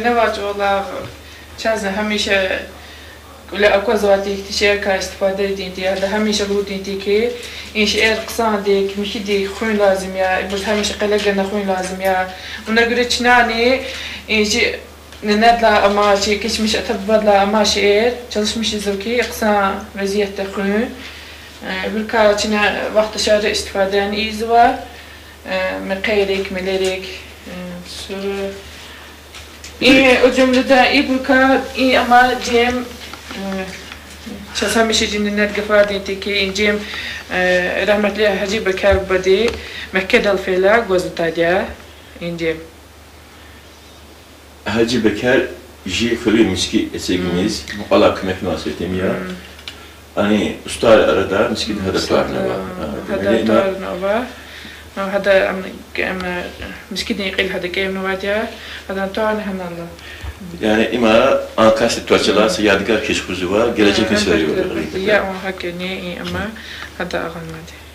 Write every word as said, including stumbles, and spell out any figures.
Нева чӀавалай, чаз гьамиша кӀвале аквазвайди тир шейэрикай истифададин тир, гьада гьамиша лугьудин тир хьи, и шейэр хъсандик, михьидик хуьн лазим я, ибур гьамиша къеле гана хуьн лазим я. Вуна гуьре чнани, и чи ненедилай амай, чи кечмиш ата-бубадилай амай шейэр чалишмиш жезва хьи, хъсан везиятда хуьн. Э, ибурукай чна вахт ашайра истифада ийизва, э, мехъерик, мелерик, э, сура. И, о жуьмледен ибурукай, и ама жем, э, чаз гьамиша жи ненеди гафардай тир хьи, и жем, э, рагьметлу Гьажи Бекер бубади Меккедал фейила гваз атайди я, и жем. Гьажи Бекер жи хуьруьн миски эцигиниз, мукьвалай куьмекнавай сифте я. Ани устар арада мискӀинда гьада тӀварни ава. Гьада тӀварни ава. Гьада, ам, мискӀиндин кьил гьада кӀевнавайди я. Гьадан тӀварни гьанал ала. Яни има а касди тӀварцӀелай са ядигар хьиз хуьзва, гележек несилри я, гьакӀни, и ама гьада агъанвайди я.